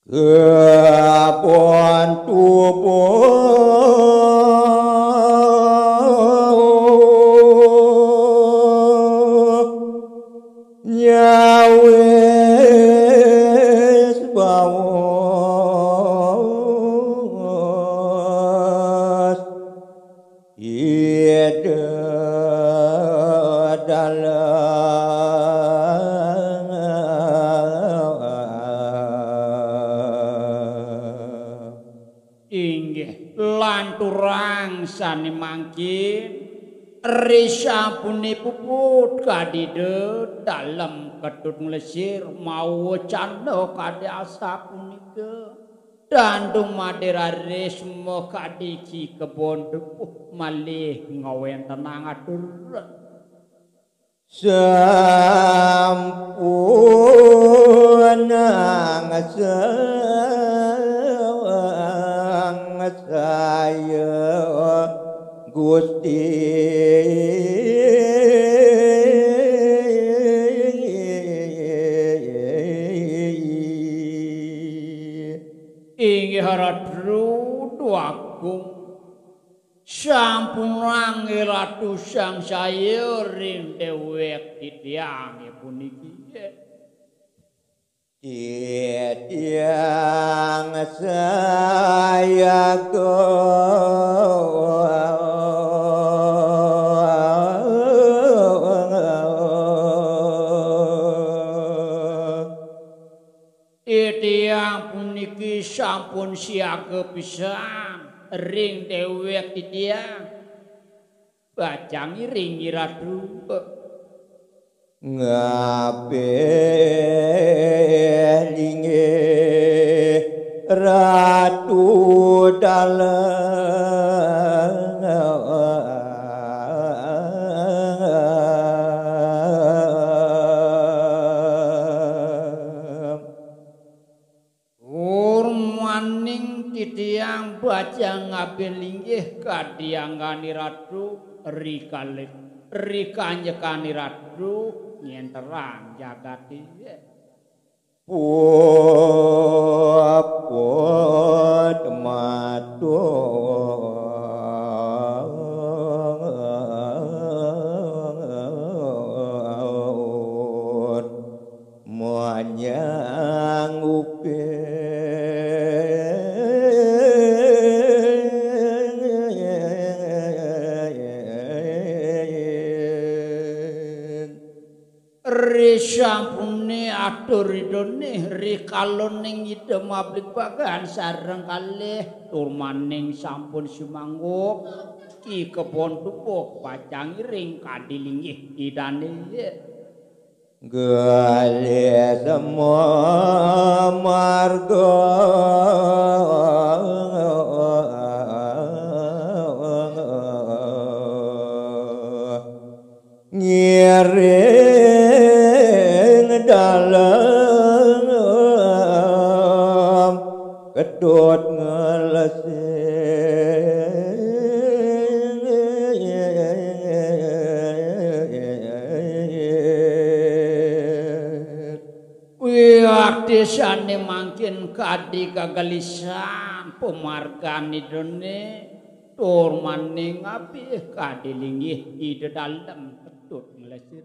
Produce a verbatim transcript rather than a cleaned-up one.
Kebon tubuh nyawis bawas ida dalam. Inggih, lanturang sane mangkin, ri sampune puput kadida dalem Ketut Nglesir, mawacana kadi asapunika. Dandung Madé raris makadi Ki Kebon Tubuh malih ngawentenang atur. Sampun angsaya Gusti. Inggih Ratu Agung. Sampunang Ratu sangsaya ring dewek titiange puniki. Titiang sayaga. Titiang puniki sampun siaga pisan ring dewek titiang. Bacang iring, Ratu. Ngabeh linggih Ratu Dalem. Tur maning titiang bacang ngabeh linggih kadi anggane Ratu, ri kalih, ri kanjekane Ratu nyenterang jagate. Puput matur. Manyang upin. Risampune atur idane rikalaning Ida mabligbagan sareng kalih turmaning sampun sumangguk, Ki Kebon Tubuh pacang iring kadi linggih idane. Galih sema marga ngiring dalem Ketut Nglesir. Wiakti sane mangkin kadi kagelisan pamargan idane, tur maning abih kadi linggih Ida Dalem Ketut Nglesir.